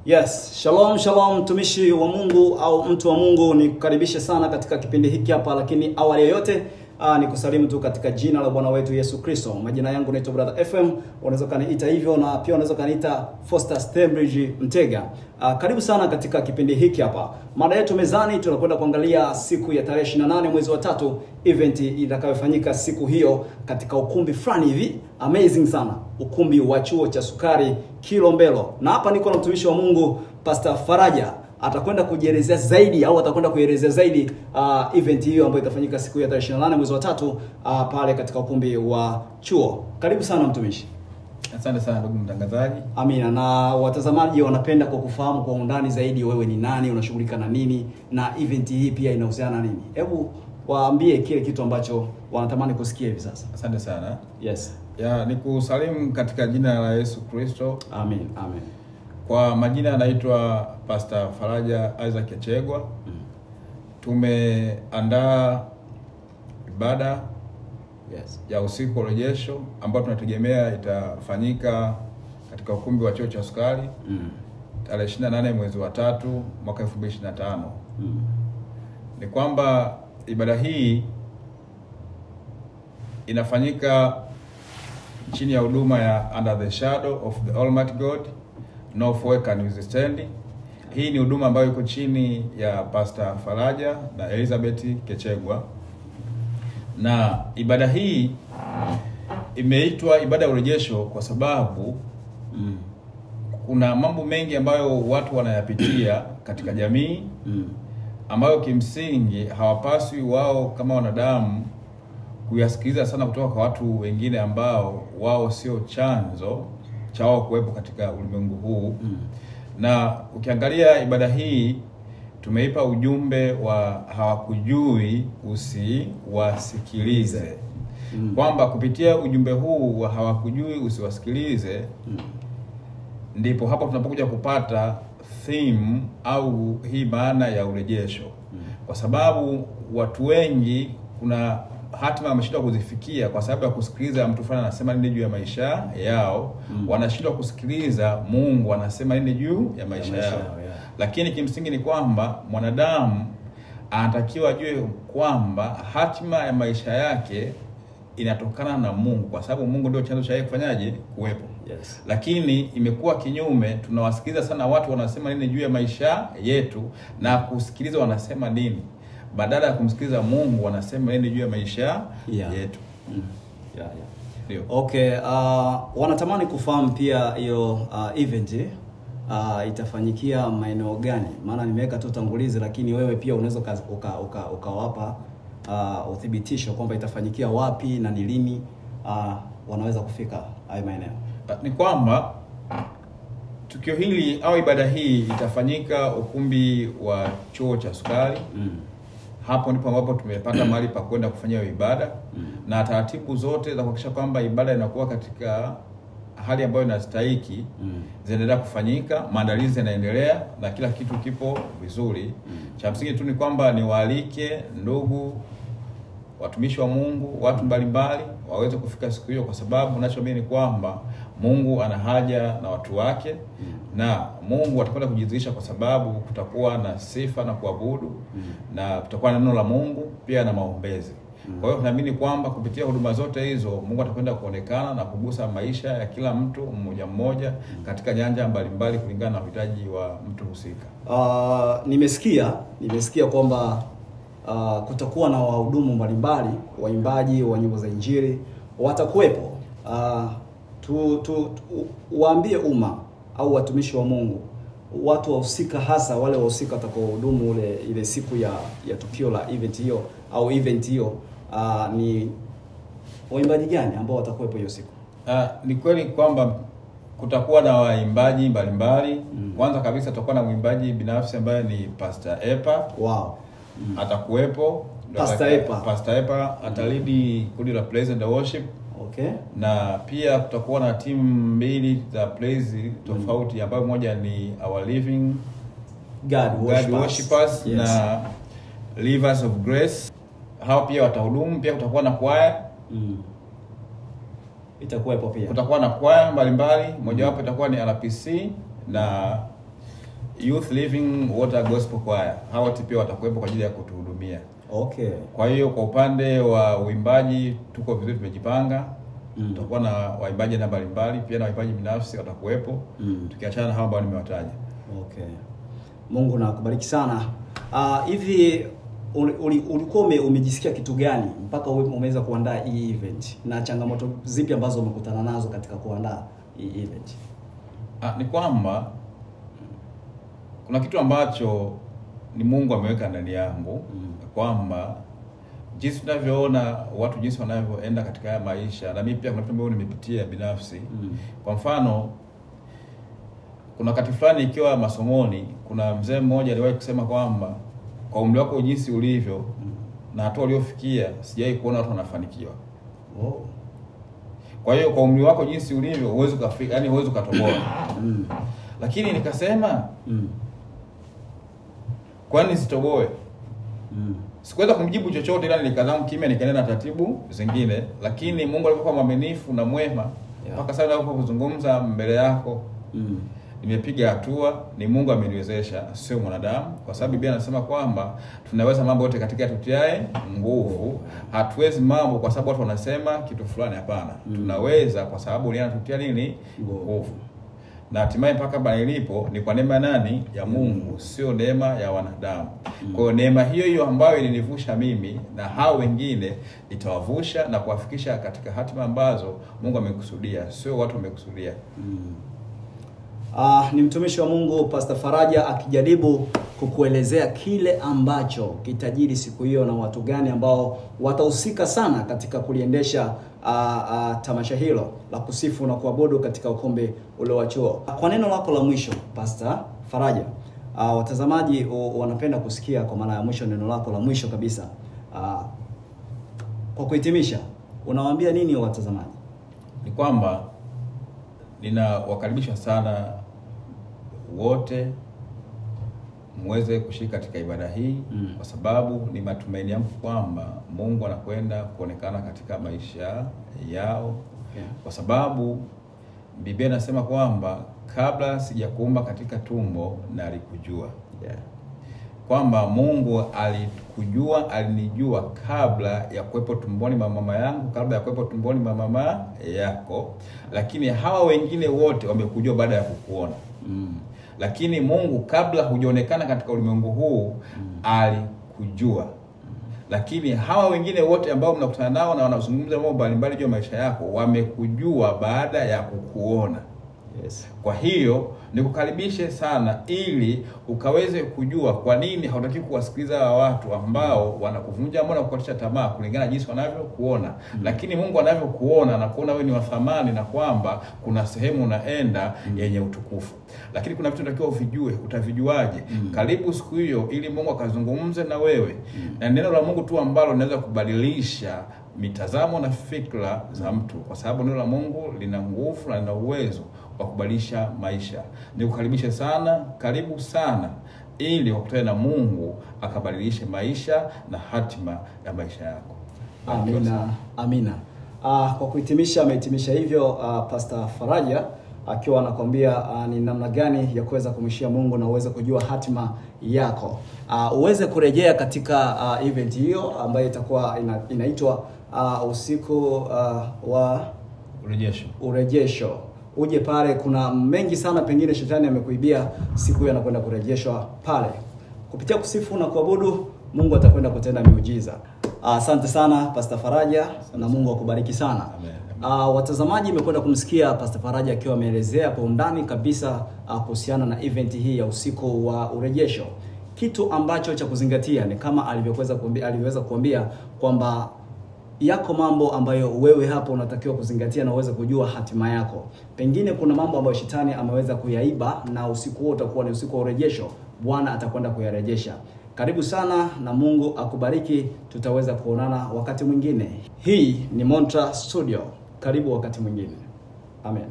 Yes, shalom shalom mtumishi wa Mungu au mtu wa Mungu, nikukaribishe sana katika kipindi hiki hapa, lakini awali ya yote nikusalimu tu katika jina la Bwana wetu Yesu Kristo. Majina yangu naitwa Brother FM, unaweza kaniita hivyo na pia unaweza kaniita Foster Stembridge Mtega. Karibu sana katika kipindi hiki hapa. Mada yetu mezani tunakwenda kuangalia siku ya tarehe 28 mwezi wa 3, event itakayofanyika siku hiyo katika ukumbi fulani hivi amazing sana, ukumbi wa Chuo cha Sukari Kilombero. Na hapa niko na mtumishi wa Mungu Pastor Faraja, atakwenda kujielezea zaidi au atakwenda kuelezea zaidi event hiyo ambayo itafanyika siku ya tarehe 28 mwezi wa 3 pale katika ukumbi wa chuo. Karibu sana mtumishi. Asante sana ndugu mtangazaji. Amina. Na watazamaji wanapenda kwa kufahamu kwa undani zaidi wewe ni nani, unashughulika na nini na event hii pia inahusiana na nini. Hebu waambie kile kitu ambacho wanatamani kusikia hivi sasa. Asante sana. Yes. Ya, nikusalimu katika jina la Yesu Kristo. Amen. Amen. Kwa majina anaitwa Pastor Faraja Isaac Kechegwa. Tumeandaa ibada ya usiku wa urejesho ambayo tunategemea itafanyika katika ukumbi wa Chuo cha Sukari tarehe 28 mwezi wa 3 mwaka 2025. Ni kwamba ibada hii inafanyika chini ya huduma ya Under the Shadow of the Almighty God, No Foe Can Withstand. Hii ni huduma ambayo iko chini ya Pastor Faraja na Elizabeth Kechegwa. Na ibada hii imeitwa ibada ya urejesho kwa sababu kuna mambo mengi ambayo watu wanayapitia katika jamii ambayo kimsingi hawapaswi wao kama wanadamu kuyasikiliza sana kutoka kwa watu wengine ambao wao sio chanzo cha wao kuwepo katika ulimwengu huu. Na ukiangalia ibada hii tumeipa ujumbe wa hawakujui usiwasikilize. Kwamba kupitia ujumbe huu wa hawakujui usiwasikilize, ndipo hapo tunapokuja kupata theme au hii maana ya urejesho. Kwa sababu watu wengi kuna hatima wameshindwa kuzifikia kwa sababu ya kusikiliza mtu fulani anasema nini juu ya maisha yao. Wanashindwa kusikiliza Mungu anasema nini juu ya maisha yao. Lakini kimsingi ni kwamba mwanadamu anatakiwa ajue kwamba hatima ya maisha yake inatokana na Mungu, kwa sababu Mungu ndio chanzo cha yeye kufanyaje kuwepo. Yes. Lakini imekuwa kinyume, tunawasikiliza sana watu wanasema nini juu ya maisha yetu na kusikiliza wanasema nini badala ya kumsikiliza Mungu wanasema nini juu ya maisha yetu. Ndio. Okay, wanatamani kufahamu pia hiyo event itafanyikia maeneo gani? Maana nimeweka tu tangulizi, lakini wewe pia unaweza ukawapa uthibitisho kwamba itafanyikia wapi na ni lini wanaweza kufika hayo maeneo. Ni kwamba tukio hili au ibada hii itafanyika ukumbi wa Chuo cha Sukari. Hapo ndipo ambapo tumepata mahali pa kwenda kufanyia ibada. Na taratibu zote za kuhakikisha kwamba ibada inakuwa katika hali ambayo inastahiki zinaendelea kufanyika, maandalizi yanaendelea na kila kitu kipo vizuri. Cha msingi tu ni kwamba niwaalike ndugu watumishi wa Mungu, watu mbalimbali waweze kufika siku hiyo, kwa sababu ninachoamini ni kwamba Mungu ana haja na watu wake. Na Mungu atakwenda kujidhihirisha kwa sababu kutakuwa na sifa na kuabudu, na kutakuwa na neno la Mungu pia na maombezi. Kwa hiyo tunaamini kwamba kupitia huduma zote hizo Mungu atakwenda kuonekana na kugusa maisha ya kila mtu mmoja mmoja katika nyanja mbalimbali kulingana na uhitaji wa mtu husika. Nimesikia kwamba kutakuwa na wahudumu mbalimbali, waimbaji wa nyimbo za Injili watakuwepo. Waambie umma au watumishi wa Mungu, watu wahusika, hasa wale wahusika watakaohudumu ile siku ya tukio la event hiyo au event hiyo, ni waimbaji gani ambao watakuwepo hiyo siku? Ni kweli kwamba kutakuwa na waimbaji mbalimbali. Kwanza kabisa tutakuwa na mwimbaji binafsi ambaye ni Pastor Epa. Wow. Atakuwepo. Pastor Epa. Pastor Epa atalidi kundi la Praise and Worship. Okay. Na pia kutakuwa na timu mbili za praise tofauti, ambayo moja ni Our Living God Worshipers na Rivers of Grace. Hao pia watahudumu. Pia kutakuwa na kwaya. Itakuwepo pia. Kutakuwa na kwaya mbalimbali, mojawapo itakuwa ni RPC na Youth Living Water Gospel Choir. Hawa pia watakuwepo kwa ajili ya kutuhudumia. Okay. Kwa hiyo kwa upande wa uimbaji tuko vizuri, tumejipanga. Tutakuwa na waimbaji na mbalimbali, pia na waimbaji binafsi watakuwepo. Tukiachana na hao ambao nimewataja. Okay. Mungu na akubariki sana. Hivi ulikuwa umejisikia kitu gani mpaka umeweza kuandaa hii event, na changamoto zipi ambazo umekutana nazo katika kuandaa hii event? Ni kwamba kuna kitu ambacho ni Mungu ameweka ndani yangu, kwamba jinsi tunavyoona watu jinsi wanavyoenda katika haya maisha, na mimi pia kuna vitu ambavyo nimepitia binafsi. Kwa mfano, kuna wakati fulani ikiwa masomoni, kuna mzee mmoja aliwahi kusema kwamba kwa umri wako jinsi ulivyo na hatua uliofikia, sijawahi kuona watu wanafanikiwa. Oh. Kwa hiyo kwa umri wako jinsi ulivyo huwezi kufika, yani huwezi ukatoboa. Lakini nikasema kwani sitoboe? Sikuweza kumjibu chochote, ila nilikaza kimya, nikaenda na taratibu zingine. Lakini Mungu alikuwa mwaminifu na mwema mpaka sasa ninapozungumza mbele yako. Nimepiga hatua, ni Mungu ameniwezesha, sio mwanadamu, kwa sababu Biblia inasema kwamba tunaweza mambo yote katika tutiae nguvu. Hatuwezi mambo kwa sababu watu wanasema kitu fulani, hapana. Tunaweza kwa sababu yeye anatutia nini? Nguvu. Na hatimaye mpaka hapa nilipo ni kwa neema nani? Ya Mungu, sio neema ya wanadamu. Kwa hiyo neema hiyo hiyo ambayo ilinivusha mimi na hao wengine itawavusha na kuwafikisha katika hatima ambazo Mungu amekusudia, sio watu wamekusudia. Ni mtumishi wa Mungu Pastor Faraja akijaribu kukuelezea kile ambacho kitajiri siku hiyo na watu gani ambao watahusika sana katika kuliendesha tamasha hilo la kusifu na kuabudu katika ukumbi ule wa chuo. Kwa neno lako la mwisho Pastor Faraja, watazamaji wanapenda kusikia kwa mara ya mwisho neno lako la mwisho kabisa. Kwa kuhitimisha, unawaambia nini watazamaji? Ni kwamba ninawakaribisha sana wote muweze kushiriki katika ibada hii, kwa sababu ni matumaini yangu kwamba Mungu anakwenda kuonekana katika maisha yao. Kwa sababu Biblia inasema kwamba kabla sijakuumba katika tumbo nalikujua. Kwamba Mungu alikujua, alinijua kabla ya kuwepo tumboni mwa mama yangu, kabla ya kuwepo tumboni mwa mama yako. Lakini hawa wengine wote wamekujua baada ya kukuona. Lakini Mungu kabla hujaonekana katika ulimwengu huu alikujua. Lakini hawa wengine wote ambao mnakutana nao na wanazungumza mambo mbalimbali juu ya maisha yako wamekujua baada ya kukuona. Yes. Kwa hiyo nikukaribishe sana ili ukaweze kujua kwa nini hautaki kuwasikiliza watu ambao wanakuvunja moyo na kukukatisha tamaa kulingana na jinsi wanavyokuona. Lakini Mungu anavyokuona na kuona wewe ni wa thamani na kwamba kuna sehemu unaenda yenye utukufu. Lakini kuna vitu unatakiwa uvijue, utavijuaje? Karibu siku hiyo ili Mungu akazungumze na wewe. Na neno la Mungu tu ambalo linaweza kubadilisha mitazamo na fikra za mtu, kwa sababu neno la Mungu lina nguvu na lina uwezo wa kubadilisha maisha. Nikukaribishe sana, karibu sana ili ukutane na Mungu akabadilishe maisha na hatima ya maisha yako. Amina, amina. Kwa kuhitimisha, amehitimisha hivyo Pastor Faraja akiwa anakuambia ni namna gani ya kuweza kumshia Mungu na uweze kujua hatima yako. Uweze kurejea katika event hiyo ambayo itakuwa inaitwa usiku wa urejesho. Urejesho. Uje pale, kuna mengi sana pengine shetani amekuibia, siku hiyo anakwenda kurejeshwa pale. Kupitia kusifu na kuabudu, Mungu atakwenda kutenda miujiza. Asante sana Pastor Faraja na Mungu akubariki sana. Amen. Watazamaji, mmekwenda kumsikia Pastor Faraja akiwa ameelezea kwa undani kabisa kuhusiana na event hii ya usiku wa urejesho. Kitu ambacho cha kuzingatia ni kama alivyoweza kuambia kwamba yako mambo ambayo wewe hapo unatakiwa kuzingatia na uweze kujua hatima yako. Pengine kuna mambo ambayo shetani ameweza kuyaiba na usiku huo utakuwa ni usiku wa urejesho. Bwana atakwenda kuyarejesha. Karibu sana na Mungu akubariki. Tutaweza kuonana wakati mwingine. Hii ni Montra Studio. Karibu wakati mwingine. Amen.